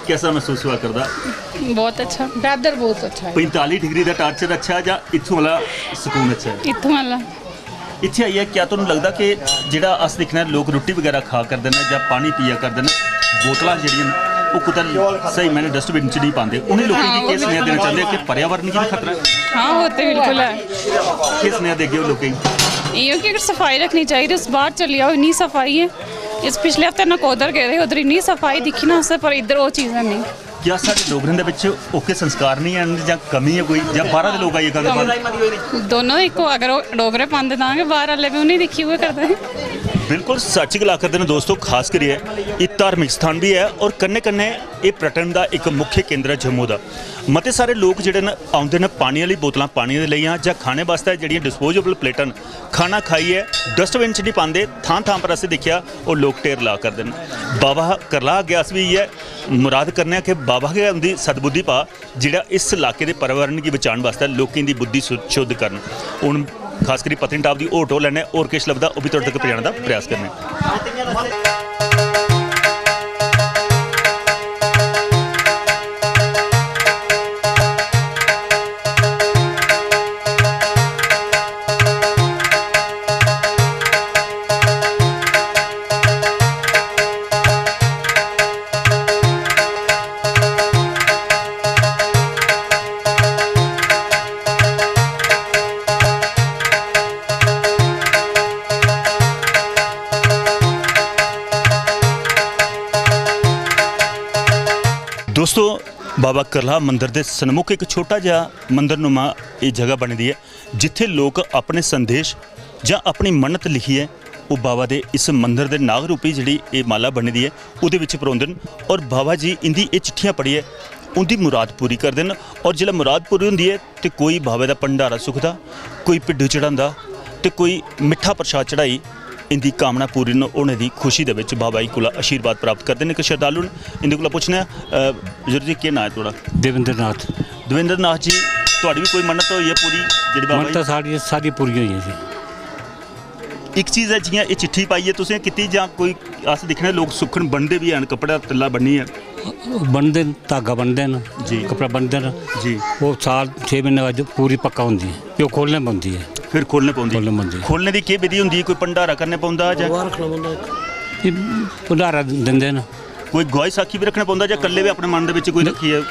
कैसा महसूस होआ करदा? बहुत अच्छा। वैदर बहुत अच्छा है। पैंताली डिग्री दा टार्चर अच्छा जां इत्थूं आह्ला सकून अच्छा ऐ? इत्थूं आह्ला। इत्थै आइयै क्या तुहानू लगदा कि जेह्ड़ा अस दिक्खने आं लोक रुट्टी बगैरा खा करदे न जां पानी पिया करदे न, बोतलां जेह्ड़ियां न ओह् कुतै स्हेई मायने डस्टबिन च नेईं पांदे, उ'नें लोकें गी केह् सनेहा देना चांह्दे कि पर्यावरण गी बी खतरा ऐ? हाँ, वो तो बिल्कुल है। केह् सनेहा देगे ओह् लोकें गी? इ'यो कि अगर सफाई रक्खनी चाहिदी, तुस बाह्र चली जाओ, इन्नी सफाई ऐ। इस पिछले हफ्ते नकोदर गेदे हे, उद्धर इन्नी सफाई दिक्खी ना असें, पर इद्धर ओह् चीज़ है नहीं। क्या साढ़े डोगरें दे बिच ओके संस्कार नहीं हैन जां कमी ऐ कोई, जां बाह्रा दे लोक आइयै गंद पांदे? दोनों इक्को, अगर ओह् डोगरे पांदे तां गै बाह्र आह्ले बी उ'नेंगी दिक्खी उ'ऐ करदे। बिल्कुल सच्च गला करदे न दोस्तो, खास करियै एह् धार्मिक स्थान बी ऐ और कन्नै कन्नै एह् पर्यटन दा इक मुख्य केंद्र ऐ जम्मू दा। मते सारे लोक जेह्ड़े न औंदे न पानी आह्ली बोतलां पानी दे लेइयां जां खाने बास्तै जेह्ड़ियां डिस्पोजेबल प्लेटां न, खाना खाइयै डस्टबिन च निं पांदे, थां थां पर असें दिक्खेआ ओह् लोक ढेर ला करदे न। बाबा करलाह अग्गें अस बी इ'यै मुराद करने आं कि बाबा गै उं'दी सद्बुद्धि पा, जेह्ड़ा इस इलाके दे पर्यावरण गी बचाने बास्तै लोकें दी बुद्धि सु-, शुद्ध करन। हून खास करी पत्नीटाप दी होर टोर लैने, होर किश लभदा ओह् बी तुआढ़े तक पजाने दा प्रयास करने। दोस्तो, बाबा करलाह मंदर दे सन्मुख इक छोटा जेहा मंदर नुमा एह् जगह बनी दी ऐ, जित्थै लोक अपने संदेश जां अपनी मन्नत लिखियै ओह् बाबा दे इस मंदर दे नाग रूपी जेह्ड़ी एह् माला बनी दी ऐ, ओह्दे बिच परोंदे न और बाबा जी इं'दी एह् चिट्ठियां पढ़ियै उं'दी मुराद पूरी करदे न। और जिसलै मुराद पूरी होंदी ऐ ते कोई बाबे दा भंडारा सुखदा, कोई भिड्डू चढ़ांदा ते कोई मिट्ठा प्रसाद चढ़ाई इं'दी कामना पूरी न-, होने दी खुशी दे बिच बाबा जी कोला आशीर्वाद प्राप्त करदे न। इक शरधालु न, इं'दे कोला पुच्छने आं, अ, बजुर्ग जी, केह् नांऽ ऐ थुआढ़ा? देवेंद्र नाथ। देवेंद्र नाथ जी, थुआढ़ी बी कोई मन्नत होई ऐ पूरी जेह्ड़ी बाबा जी? मन्नत साढ़ी सारी पूरी होई ऐ जी। इक चीज़ ऐ, जि'यां एह् चिट्ठी पाइयै तुसें कीती जां कोई, अस दिक्खने लोक सुक्खन ब'नदे बी हैन, कपड़ा तिल्ला ब'न्नियै। बनदे न, धागा बनदे न, जी। कपड़ा बनदे न। जी। ओह् साल छे म्हीने बाद पूरी पक्का होंदी ऐ, फ्ही ओह् खोलने पौंदी ऐ। फिर खोलने पौंदी। खोलने पौंदी। खोलने दी केह् विधि होंदी? कोई भंडारा करने पौंदा जां? एह् भंडारा दिंदे न। कोई गुआही साखी बी रक्खना पौंदा जां कल्ले बी अपने मन दे बिच कोई रक्खियै?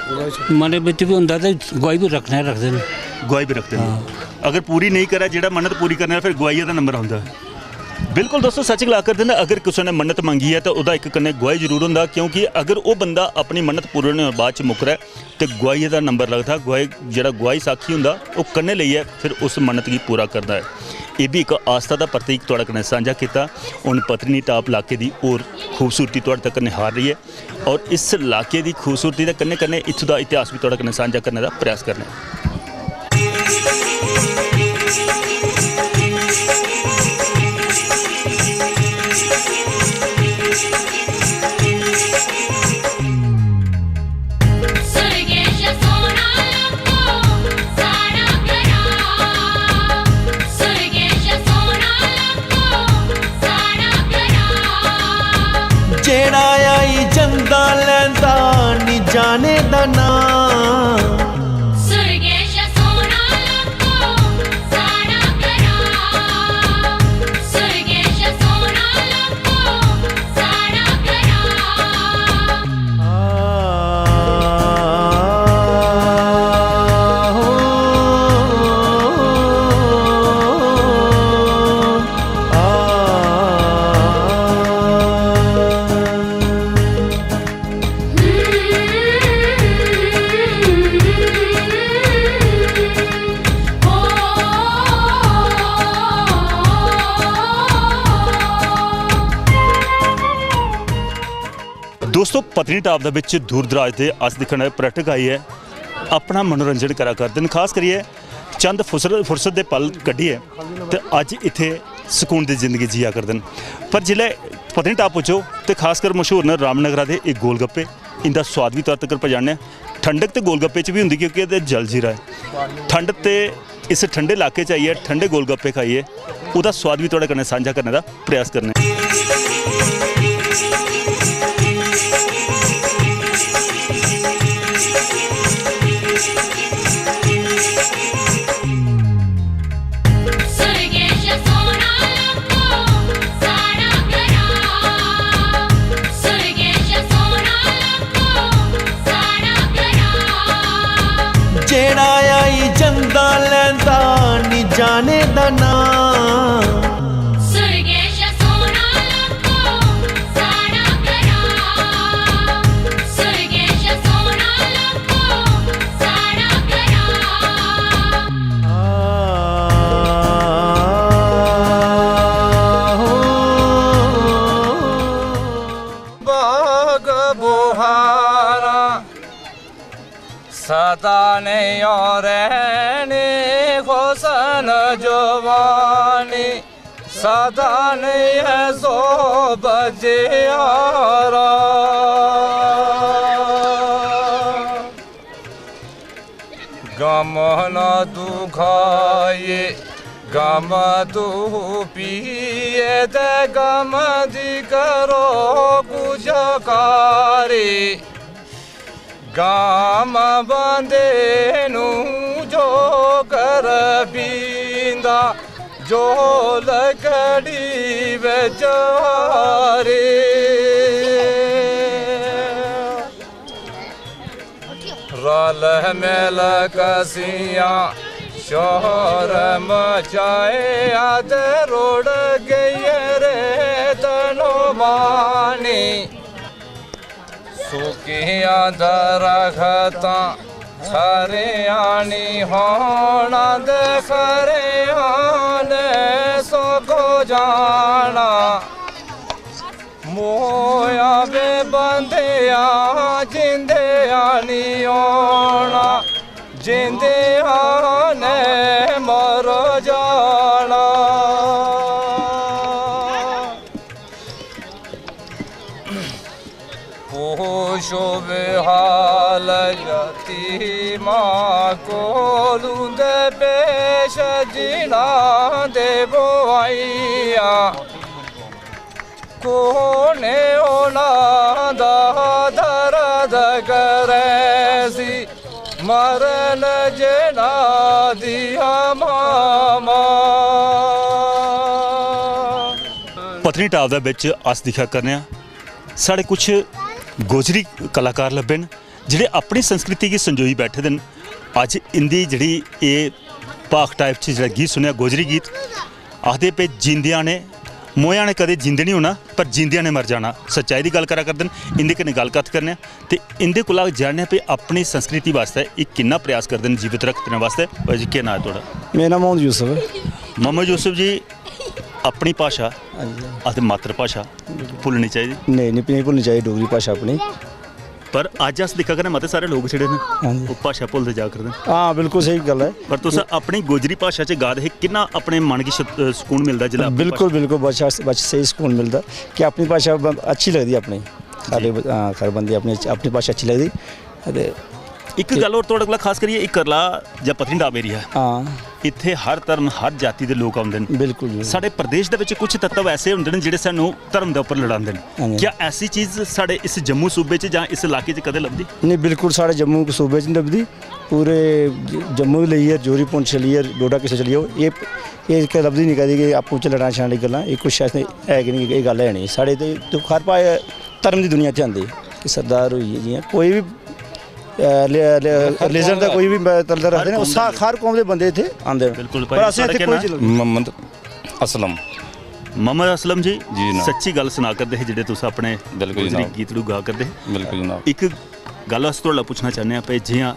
मन दे बिच बी होंदा ते गुआही बी रक्खने रखदे न। गुआही बी रखदे न। हां। अगर पूरी नेईं करै जेह्ड़ा मन्नत पूरी करने आह्ला, फिर गुआही दा नंबर औंदा। बिल्कुल दोस्तो, सच्च गला करदे न, अगर कुसै ने मन्नत मंगी ऐ ते ओह्दा इक कन्नै गुआही जरूर होंदा, क्योंकि अगर ओह् बंदा अपनी मन्नत पूरी होने दे बाद च मुकरै ते गुआही दा नंबर लगदा, गुआही, जेह्ड़ा गुआही साखी होंदा, ओह् कन्नै लेइयै फिर उस मन्नत गी पूरा करदा ऐ। एह् बी इक आस्था दा प्रतीक थुआढ़े कन्नै सांझा कीता। हून पत्नीटाप इलाके दी होर खूबसूरती थुआढ़े तक निहार रही ऐ। और इस इलाके दी खूबसूरती दे कन्नै कन्नै इत्थूं दा इतिहास बी थुआढ़े कन्नै सांझा करने दा प्रयास करने आं। सुरगेश सोना लब्भो, साढ़ा ग्रां। सुरगेश सो पत्नीटाप दे बिच दूर दराज दे अस दिक्खने पर्यटक आइयै अपना मनोरंजन करा करदे न, खास करियै चंद फुसर-, फुर्सत दे पल कड्ढियै ते अज्ज इत्थै सकून दी जिंदगी जिया करदे न। पर जिसलै पत्नीटाप पुज्जो ते खासकर मशहूर न रामनगरा दे एह् गोलगप्पे, इं'दा सोआद बी तुआर तगर पजाने आं। ठंडक ते गोलगप्पे च बी होंदी क्योंकि एह्दे जलजीरा ऐ। ठंड ते इस ठंडे इलाके च आइयै ठंडे गोलगप्पे खाइयै ओह्दा सोआद बी थुआढ़े कन्नै सांझा करने दा प्रयास करने आं। जेह्ड़ा आई जंदा लैंदा नी जाने दा नां। बाग बुहारा सदा नेईं और रहने हुसन जवानी, सदा नेईं ऐ सो बजेहारा। गम न दुखाए, गम तू पिए ते गम दी करो गुजकारी। गाम बंदे नू जो कर पींदा, जो लकड़ी विचारे। रल मिल कसियां शोर मचाए, अद रुड़ गई रे तनो मानी। सुक्कियां दरख्तां खरियां निं होना ते खरियां ने सुक्क जाना। मोया बे बंदेआ जिंदेआ निं होना, जिंदेआ ने मर जाना। पुच्छो बे हाल यतीमा कोलू दे पेश जिना दे बोआइया। कोने ओना दा दर्द करे सी मरण जना दिया मामा। पत्नीटाप दे बिच अस दिक्खा करने आं, साढ़े कुछ गोजरी कलाकार लब्भे न, जेह्ड़े अपनी संस्कृति गी संजोई बैठे दे न। अज्ज इं'दी जेह्ड़ी एह् भाख टाइप च जेह्ड़ा गीत सुनेआ, गोजरी गीत, आखदे पे जींदियां ने, मोया ने कदें जींदे निं होना, पर जींदियां ने मर जाना। सच्चाई दी गल्ल करा करदे न, इं'दे कन्नै गल्ल कत्थ करने आं ते इं'दे कोला जानने आं पे अपनी संस्कृति बास्तै एह् किन्ना प्रयास करदे न जीवित रक्खने बास्तै। भाई जी, केह् नांऽ ऐ थुआढ़ा? मेरा नांऽ मोहम्मद यूसुफ ऐ। मोहम्मद यूसुफ जी, अपनी भाशा हां जी। अस ते मातृ भाशा भुल्लनी चाहिदी। नेईं, नेईं, नेईं भुल्लनी चाहिदी डोगरी भाशा अपनी। पर अज्ज अस दिक्खा करने मते सारे लोक जेह्ड़े न, हां जी। ओह् भाशा भुलदे जा करदे न। हां, बिल्कुल स्हेई गल्ल ऐ। पर तुस अपनी गोजरी भाशा च गा दे हे, किन्ना अपने मन गी श-, अ, सकून मिलदा जिसलै अपनी बिल्कुल, भाशा बिल्कुल, बड़ा, बड़ा स्हेई सकून मिलदा कि अपनी भाशा ब-, अच्छी लगदी अपनी। साढ़े जी। ब-, हां, साढ़े बंदे अपनी, अपनी भाशा अच्छी लगदी। ते इक गल्ल होर थुआढ़े कोला खास करियै, एह् करला जां पत्नीटाप एरिया ऐ। हां। इत्थै हर धर्म, हर जाति दे लोक औंदे न। बिल्कुल, बिल्कुल। साढ़े प्रदेश दे बिच कुछ तत्व ऐसे होंदे न जेह्ड़े सानू धर्म दे उप्पर लड़ांदे न। हां जी। क्या ऐसी चीज साढ़े इस जम्मू सूबे च जां इस इलाके च कदें लभदी? नेईं, बिल्कुल साढ़े जम्मू सूबे च निं लभदी। पूरे ज-, जम्मू लेइयै, रजौरी, पुंछ लेइयै, डोडा किश चली जाओ, एह्, एह् इक लभदी निं कदें कि आपूं च लड़ां शड़ां दी गल्लां, एह् कुछ ऐसे है गै निं, एह् गल्ल है निं। साढ़े ते दिक्खो, हर भाए धर्म दी दुनिया च आंदे, कि सरदार होई गे, जि'यां कोई बी, अ, ले-, ले-, रिलीजन दा कोई बी ब-, चलदा रखदे न, ओह् सा-, हर कौम दे बंदे इत्थै आंदे न। बिल्कुल, पर भाई, असें इत्थै कोई चीज लभदी। मोहम्मद असलम। मोहम्मद असलम जी, जी जनाब। सच्ची गल्ल सना करदे हे जेह्ड़े तुस अपने बिल्कुल गोजरी जनाब। गीतड़ू गा करदे हे। बिल्कुल जनाब। इक गल्ल अस थुआढ़े कोला पुच्छना चाह्न्ने आं, भाई, जि'यां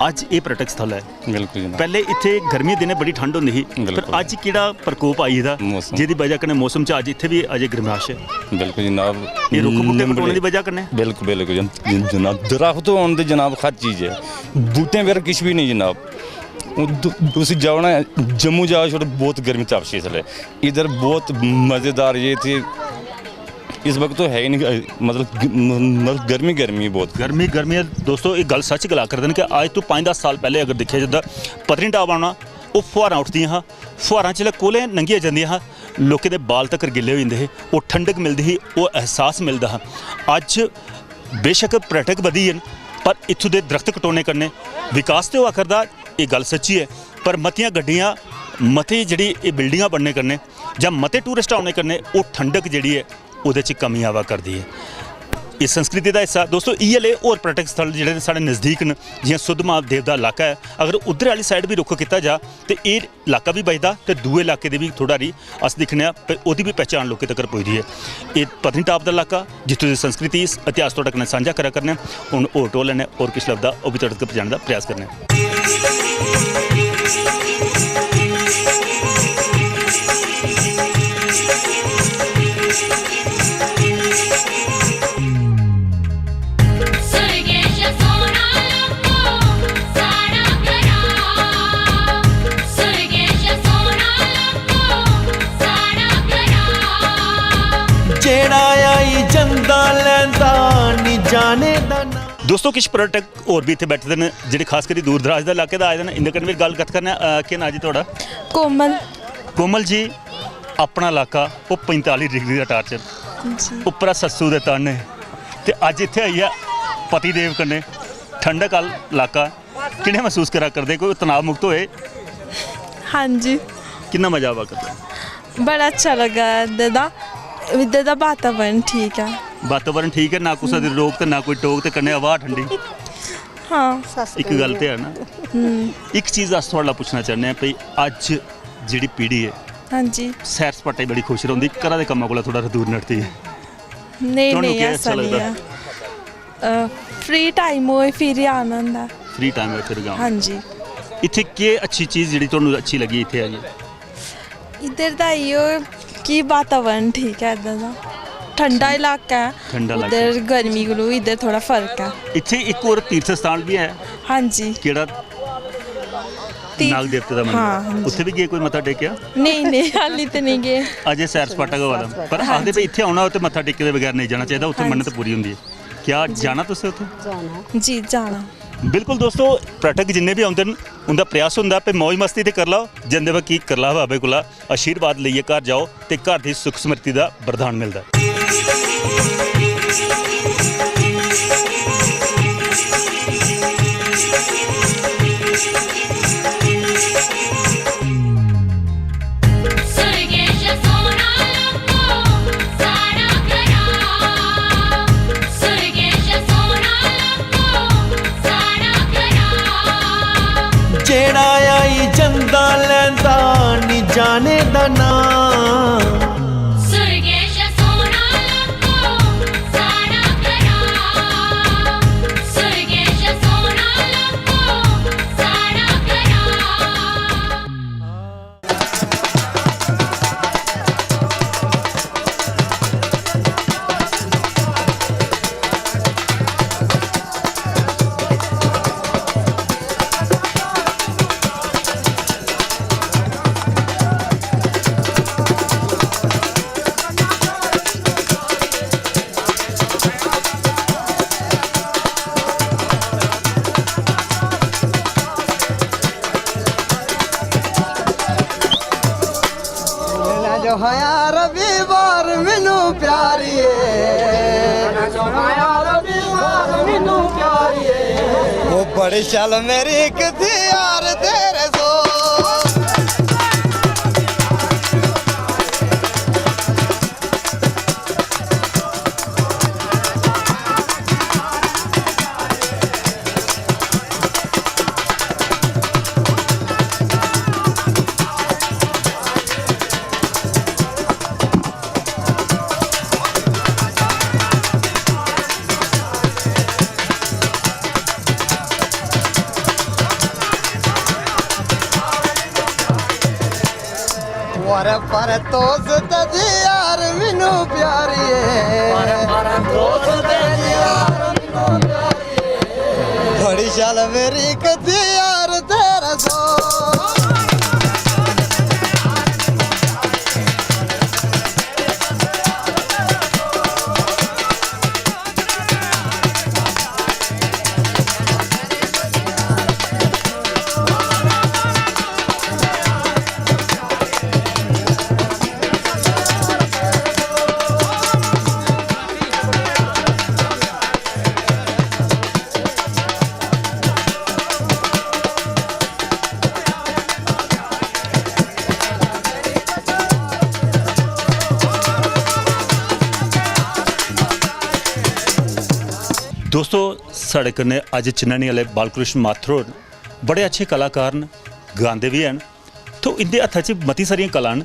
अज्ज एह् पर्यटक स्थल ऐ। बिल्कुल जनाब। पैह्ले इत्थै गर्मियें दिनें बड़ी ठंड होंदी ही, पर बिल्कुल। अज्ज केह्ड़ा प्रकोप आई गेदा, मौसम। जेह्दी बजह कन्नै मौसम च अज्ज इत्थै बी अजें गर्माश ऐ। बिल्कुल जनाब। एह् रुक्ख बूह्टे निम्बड़े। कटोने दी बजह कन्नै? बिल्कुल, बिल्कुल जन-, जन-, जनाब, दरख्त होन ते जनाब हर चीज ऐ, बूह्टें बगैर किश बी नेईं जनाब। उद-, तुस जाओ ना, जम्मू जाओ, छोड़ो, बहुत गर्मी तपश इसलै। इधर बहुत मज़ेदार ये थे, इस वक्त तो है ही नहीं, मतलब ग-, म-, मतलब गर्मी, गर्मी है बहुत। गर्मी, गर्मी है दोस्तो, ये गल्ल सच गला करदे न कि अज्ज तो पंज दस साल पैह्ले अगर दिक्खेआ जंदा, पत्नीटाप औना, ओह् फुहारां उठदियां हा, फुहारां जिसलै कोले लंघियां जंदियां हा, लोकें दे बाल तकर गिल्ले होई जंदे हे, ओह् ठंडक मिलदी ही, ओह् एहसास मिलदा हा। अज्ज बेशक पर्यटक बधी गे न, पर इत्थूं दे दरख्त कटोने कन्नै विकास ते होआ करदा, एह् गल्ल सच्ची ऐ, पर मतियां गड्डियां, मती जेह्ड़ी एह् बिल्डिंगां बनने कन्नै जां मते टूरिस्ट औने कन्नै ओह् ठंडक जेह्ड़ी ऐ, ओह्दे च कमी आवा करदी ऐ। इस संस्कृति दा हिस्सा, दोस्तो, इ'यै ले होर पर्यटक स्थल जेह्ड़े न साढ़े नज़दीक न, जि'यां सुद्धमहादेव दा इलाका ऐ, अगर उद्धर आह्ली साइड बी रुख कीता जा ते एह् इलाका बी बचदा ते दूए इलाके दी बी थोह्ड़ा हारी अस दिक्खने आं भई ओह्दी बी पहचान लोकें तगर पुजदी ऐ। एह् पत्नीटाप दा इलाका, जित्थूं दी संस्कृति, इतिहास थुआढ़े कन्नै सांझा करा करने आं। हून होर ढोल लैने, होर किश लभदा, ओह् बी थुआढ़े तगर पजाने दा प्रयास करने आं। सुरगेश सोना लक्को साड़ा करा, सुरगेश सोना लक्को साड़ा करा। जेड़ा आई जंदा लैंदा नी जाने दा ना। दोस्तो, किश पर्यटक होर भी इत्थै बैठे दे न, जेह्ड़े खास करी दूर दराज दे इलाके दा आए दे न। इं'दे कन्नै बी गल्ल कत्थ करने आं। अ, केह् नांऽ जी थुआढ़ा? कोमल। कोमल जी, अपना इलाका, ओह् पंजताली डिग्री दा टार्चर, जी। उप्परा सस्सू दे ताने, ते अज्ज इत्थै आइयै पति देव कन्नै ठंडक आह्ला इलाका, कि'यां मसूस करा करदे? कोई तनाव मुक्त होए? हाँ जी। किन्ना मजा आवा करदा? बड़ा अच्छा लग्गा इद्धर दा, इद्धर दा वातावरण ठीक ऐ। वातावरण ठीक ऐ, ना कुसै दी रोक ते ना कोई टोक, ते कन्नै हवा ठंडी। हाँ। इक गल्ल ते है ना। हम्म। इक चीज अस थुआढ़े कोला पुच्छना चाह्न्ने आं भई अज्ज जेह्ड़ी पीढ़ी ऐ, हाँ जी। सैर सपाटे च बड़ी खुश रौंह्दी, घरा दे कम्मा कोला थोह्ड़ा दूर नठदी ऐ। नेईं, तुहानू नेईं, केह् ऐसा अच्छा नेईं लगदा? ऐ। अ, फ्री टाइम होए फिर ही आना होंदा। फ्री टाइम होए फिर गै आना। हाँ जी। इत्थै केह् अच्छी चीज जेह्ड़ी तुहानू अच्छी लग्गी इत्थै आइयै? इद्धर दा इयो कि वातावरण ठीक ऐ इद्धर दा, ठंडा इलाका ऐ। ठंडा इलाका। उद्धर गर्मी कोलू इद्धर थोह्ड़ा फर्क ऐ। इत्थै इक होर तीर्थ स्थान बी ऐ। हाँ जी। केह्ड़ा? तीर्थ। नाग देवते दा मंदर। हाँ, हाँ जी। उत्थै बी गे कोई मत्था टेकेआ? नेईं, नेईं, हाली ते नेईं गे। अजें सैर सपाटा गै होआ दा। पर हाँ आखदे जी। भई इत्थै औना होऐ ते मत्था टेके दे बगैर नेईं जाना चाहिदा, उत्थै हाँ मन्नत जी। पूरी होंदी ऐ। क्या जी। जाना तुसें उत्थै? जाना। जी, जाना। बिल्कुल दोस्तो, पर्यटक जिन्ने बी औंदे न, उं'दा प्रयास होंदा भई मौज मस्ती ते करी लैओ, जंदे वक्त की करी लैओ बाबे कोला आशीर्वाद लेइयै घर जाओ ते घर दी सुख समृद्धि दा वरदान मिलदा ऐ। सुरगेश सोना लक्को साड़ा करा, सुरगेश सोना लक्को साड़ा करा। जेड़ा आई जंदा लैंदा नी जाने दा नां। सुरगेश सोना लक्को साड़ा करा, सुरगेश सोना लक्को साड़ा करा। जो हाया रविवार मैनू प्यारी है, जो हाया रविवार मैनू प्यारी है। वो बड़े शल मेरी एक थी यार तेरे सो। पर दोस्त दी यार मैनू प्यारी है। पर दोस्त दी यार मैनू प्यारी है। बड़ी शैल मेरी कदी यार तेरा सो। दोस्तो, साढ़े कन्नै अज्ज चनैनी आह्ले बालकृष्ण माथुर होर न। बड़े अच्छे कलाकार न, गांदे बी हैन। तो इं'दे हत्था च मती सारियां कलां न।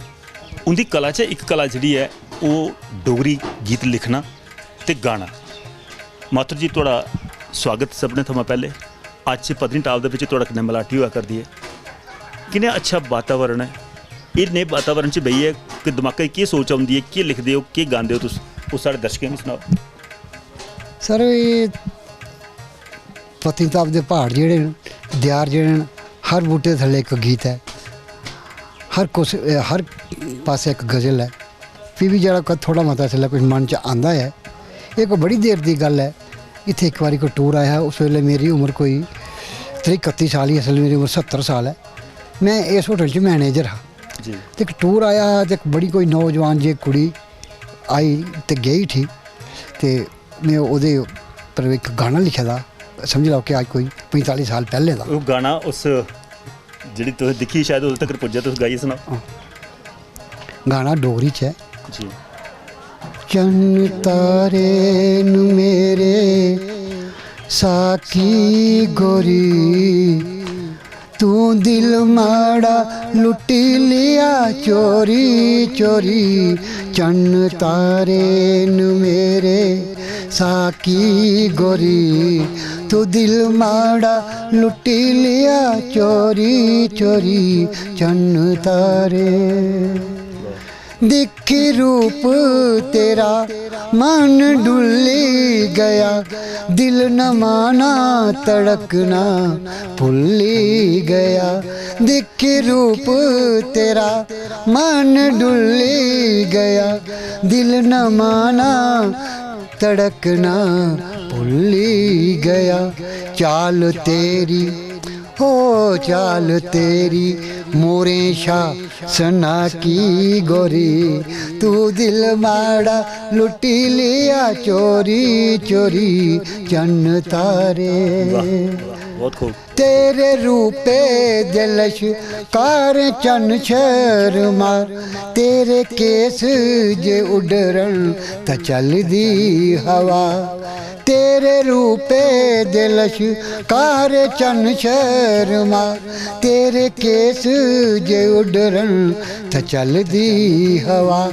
उं'दी कला च इक कला जेह्ड़ी ऐ, ओह् डोगरी गीत लिखना ते गाना। माथुर जी, थुआढ़ा सुआगत सभनें थमां पैह्ले। अज्ज पत्नीटाप दे बिच थुआढ़े कन्नै मलाटी होआ करदी ऐ। किन्ना अच्छा वातावरण ऐ। एह् नेह् वातावरण च बेहियै कि दमाकै च केह् सोच औंदी ऐ, केह् लिखदे ओ, केह् गांदे ओ तुस, ओह् साढ़े दर्शकें गी सनाओ। सर, एह् पत्नीटाप दे प्हाड़ जेह्ड़े न, देआर जेह्ड़े न, हर बूह्टे थल्लै इक गीत ऐ, हर कुस हर पासै इक गज़ल ऐ। फ्ही बी जेह्ड़ा क- थोह्ड़ा मता इसलै कुछ मन च आंदा ऐ। एह् कोई बड़ी देर दी गल्ल ऐ। इत्थै इक बारी कोई टूर आया हा, उस बेल्लै मेरी उम्र कोई त्रीह् कत्ती साल ही, इसलै मेरी उम्र सत्तर साल ऐ। में इस होटल च मैनेजर हा। जी। ते इक टूर आया हा ते इक बड़ी कोई नौजवान जे कुड़ी आई ते गेई उठी, ते में ओह्दे पर इक गाना लिखे दा, समझी लैओ कि अज्ज कोई पंजताली साल पैह्लें दा। ओह् गाना उस जेह्ड़ी तुस दिक्खी शायद उस तगर पुज्जा, तुस गाइयै सनाओ। गाना डोगरी च ऐ। जी। चन्न तारे न मेरे साकी गोरी, तू दिल माड़ा लुट्टी लिया चोरी चोरी। चन्न तारे न मेरे साकी गोरी, तू दिल माड़ा लुट्टी लिया चोरी चोरी। चन्न तारे दिक्खी रूप तेरा मन डुल्ली गया, दिल न माना तड़कना भुल्ली गया। दिक्खी रूप तेरा मन डुल्ली गया, दिल न माना तड़कना भुल्ली गया। चाल तेरी, ओ चाल तेरी मोरें शा सनाकी गोरी, तू दिल माड़ा लुट्टी लिया चोरी चोरी। चन्न तारे वाह, वाह, बहुत खूब। तेरे रूपे दे लश्कार चन्न शर्मा, तेरे केस जे उडरन तां चलदी हवा। तेरे रूपे दे लश्कार चन्न शर्मा, तेरे केस जे उडरन तां चलदी हवा।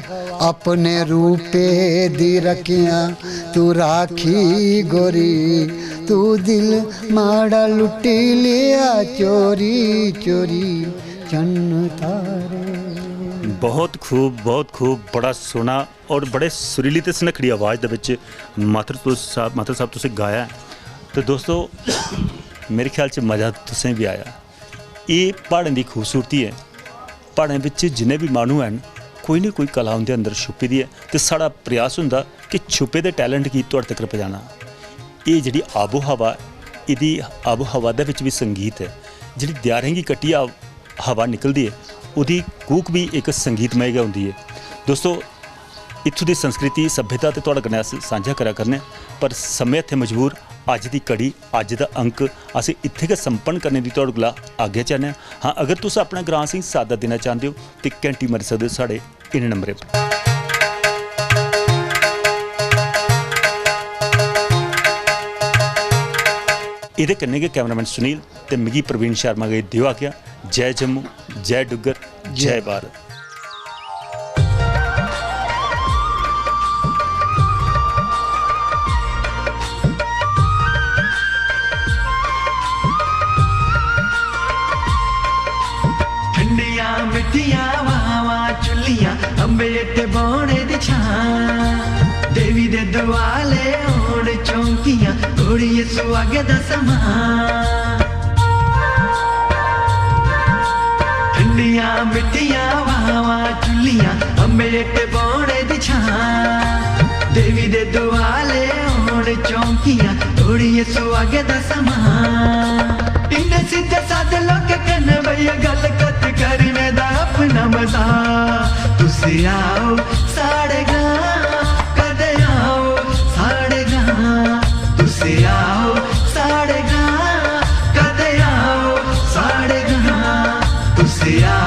अपने रूपे दी रखेआं तू राखी गोरी, तू दिल माड़ा लुट्टी लिया चोरी चोरी। चन्न तारे। बहुत खूब, बहुत खूब, बड़ा सोह्ना और बड़े सुरीली ते सनक्खड़ी आवाज़ दे बिच माथुर तुस साहब, माथुर साहब तुसें गाया ऐ। ते दोस्तो, मेरे ख्याल च मज़ा तुसें बी आया। एह् प्हाड़ें दी खूबसूरती ऐ। प्हाड़ें बिच जिन्ने बी माह्नू हैन, कोई ना कोई कला उं'दे अंदर छुप्पी दी ऐ ते साढ़ा प्रयास होंदा कि छुप्पे दे टैलेंट गी तुआढ़े तगर पजाना। एह् जेह्ड़ी आबो हवा, एह्दी आबो हवा दे बिच बी संगीत ऐ। जेह्ड़ी देआरें गी कट्टियै हवा निकलदी ऐ, ओह्दी कूक बी इक संगीतमय गै होंदी ऐ। दोस्तो, इत्थूं दी संस्कृति, सभ्यता ते तुआढ़े कन्नै अस सांझा करा करने आं, पर समें हत्थें मजबूर, अज्ज दी कड़ी, अज्ज दा अंक अस इत्थें गै संपन्न करने दी तुआढ़े कोला आज्ञा चाह्न्ने आं। हां, अगर तुस अपना ग्रां असेंगी साद्दा देना चांह्दे ओ, ते घैंटी मारी सकदे ओ साढ़े इ'नें नंबरें पर। एह्दे कन्नै गै कैमरामैन सुनील ते मिगी प्रवीण शर्मा गी देओ आज्ञा। जय जम्मू, जय डुग्गर, जय भारत। ठंडियां मिट्ठियां हवावां चुल्ली बेटे बौने दी छां, देवी दे दुआले होन चौंकियां, घोड़िये सुहागे दा समां। ठंडियां मिट्टियां हवावां झुल्लियां, अम्बेट बौने दी छां, देवी दे दुआले होन चौंकियां, घोड़िये सुहागे दा समां। इन्ने सिद्धे सादे लोक कन्नै भैया गल्ल कत करने दा अपना मजा। तुस आओ साढ़े ग्रां, कदे आओ साढ़े ग्रां। तुस आओ साढ़े ग्रां, कदे आओ साढ़े ग्रां। तुस आओ